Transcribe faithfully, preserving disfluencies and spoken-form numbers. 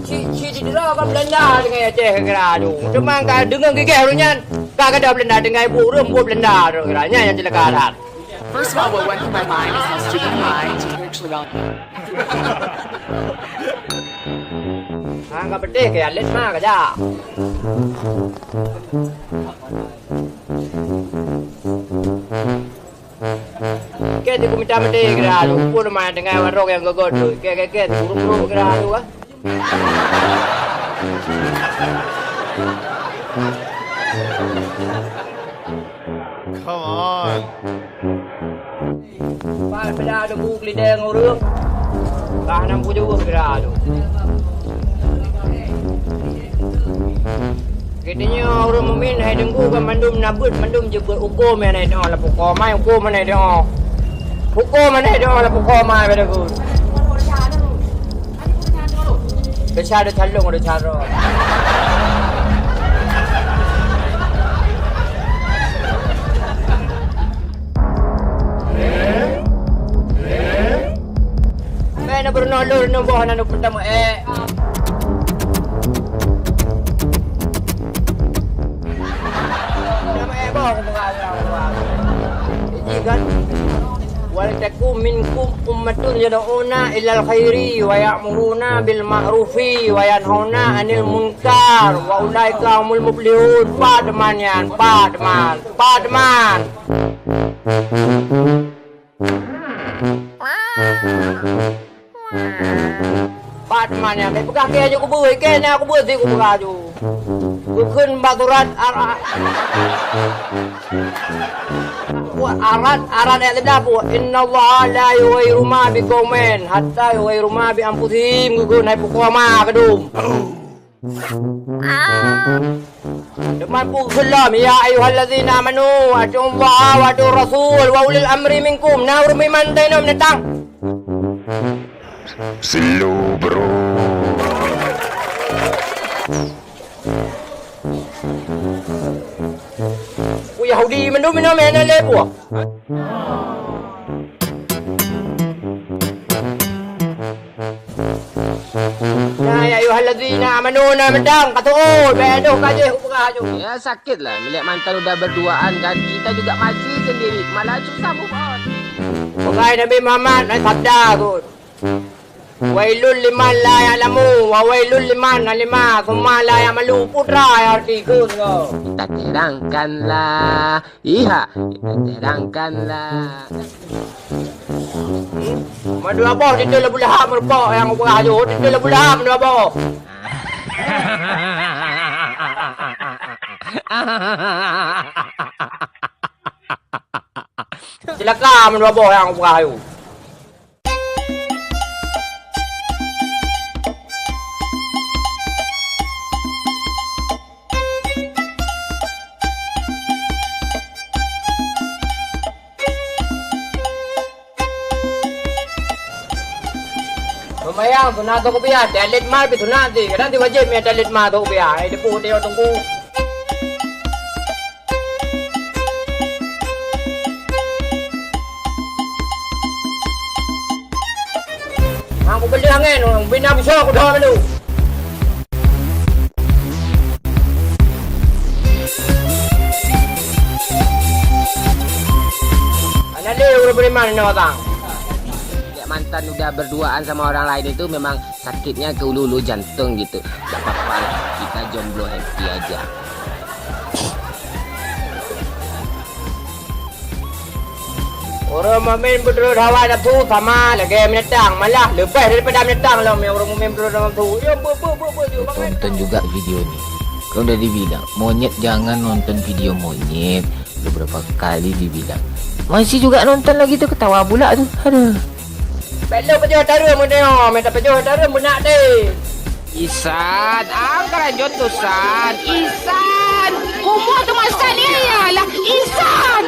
Ci, ci didera ka Belanda dengan Aceh kira tu. Cuma ka deungon gigeh ureueng nyan, ka kada Belanda tinggai bu ureueng bu Belanda tu kira. Nyan nyang celaka that. First of all, what went through my mind is how stupid am I to actually run. Ha, ka beuteh ke alet ma ka ja. Kèe teuk mita meudeh kira tu, pun ma teungoh warong nyang gogor tu. Kèe, kèe, kèe, buruk-buruk kira tu ah. Come on. Pat beda debu keulideng ureueng. Ka hana meukeujeuet beda tu. Geutanyoe ureueng mukmin hai teungku ban mandum na beuet, mandum jeuet beuet hukôm nyang na di doa lapor koma, hukôm nyang na di doa. Hukôm nyang na di doa lapor koma pada ku. Desya, desya lôn, desya roh. Meunan peurunoe lôn, nyoe boh na peutameuék. Peutameuék boh, peugah lôn. Jadi kan, "Wal takum minkum ummatun yad'una ilal khairi wa ya'muruna bil ma'rufi wa yanhauna 'anil munkar wa ulaika humul muflihun." Pat teuma nyan, pat teuma, pat teuma. Pat teuma nyan, bèk peugah kèe aju kubeue, kèe na kubeue sit kupeugah aju. Geukheun bak surat ar-, ar-, arat, arat ayat lima belas, "Innallaha la yughayyiru ma biqaumin hatta yughayyiru ma bi anfusihim," geukheun hai pukoma keudum. Teuma peugah lom, "Ya ayyuhallazina amanu, atiullaha wa atiur rasul wa ulil amri minkum." Na ureueng meuiman teuinong meunatang. Slow, bro. Yahudi mandum inong meunan lé buah. Nah, ya ayyuhallazina amanu, na meudang, ka tu'ôt, bèk doh ka jih kupeugah aju. Ya, sakit lah, melihat mantan udah berduaan kan, kita juga masih sendiri, malah susah move on. Peugah Nabi Muhammad, na sabda tu. Wailul liman la ya'lamu, wa wailul liman alima, tsumma la ya'malu, putra ya arti ke tu. Kita terangkanlah. Iya, kita terangkanlah. Mandua boh teuntèe Abu Lahab meureumpok nyang ubah aju, teuntèe Abu Lahab mandua boh. Cilaka mandua boh nyang ubah aju. Peumayang sunat atau kupiah, tiap lét mal pih sunat sih. Kadang si wajéb mé tiap lét mal atau kupiah. Hai, depu, tengok tunggu. Hang kupeuleueh angén, bina bisoe kudong lalu. Hana lé ureueng beriman inoe tang. Lihat mantan udah berduaan sama orang lain itu memang sakitnya ke ulu-ulu jantung gitu. Gak apa-apa lah, kita jomblo happy aja. Ureueng mukmin peuturot hawa nafsu sama lagèe binatang, malah leubeh daripada binatang lom nyang ureueng mukmin peuturot hawa nafsu. Ya, bu, bu, bu, bu, bu, bangai. Tonton juga video ni. Kan udah dibilang, monyet jangan nonton video monyet. Beberapa kali dibilang. Masih juga nonton lagi tu, ketawa pula tu. Aduh. Bèk lôn pajoh tareuem meunyoe, mita pajoh tareuem beunak deh. Isan, ah, ka lanjut tu, San. Isan, kumua tu masa ni ya lah, Isan.